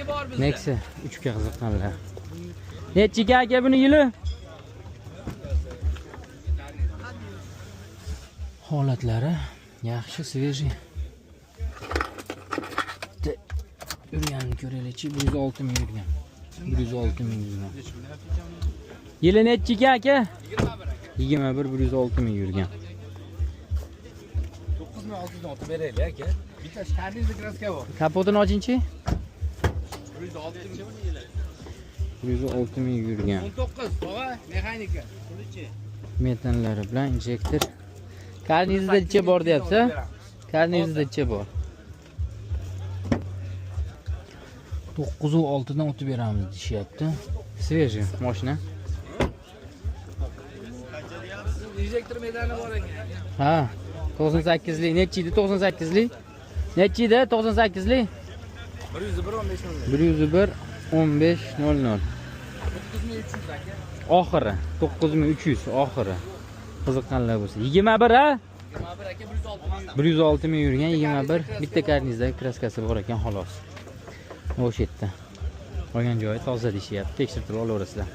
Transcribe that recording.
bor bizda. Nexia 3 ga qiziqqanlar. Nechiga aka buni yili? Holatlari yaxshi, svejiy. Bitta yurganini ko'raylikchi, 106 ming yurgan. 106 ming yurgan. Yili nechiga aka? 21 106 ming yurgan. 9600 dan otib beraylik aka. Bitta karnizda kraska bor. Kapotini ochinchi? 106 ming. 106 ming yurgan. 19 tog'a mexanika. Metanlari bilan injektor. Karnizda ichi bor deyapsiz? Karnizda ichi bor. 9.6 dan o'tib beramiz deyishyapti. Svejiy mashina. Injektor medani bor ekan. Ha, 98lik nechi edi 98lik? Nechi edi 98lik? 101 15 00. 101 15 00. 9300 aka. Oxiri 9300 oxiri. Qiziqqanlar bo'lsa. 21 ha? 21 aka 106 ming. 106 ming yurgan 21 bitta karnizda kraskasi bor ekan xolos. O'sha yerda. Qolgan joyi toza deyishyapti. Tekshirtirib olaverasizlar.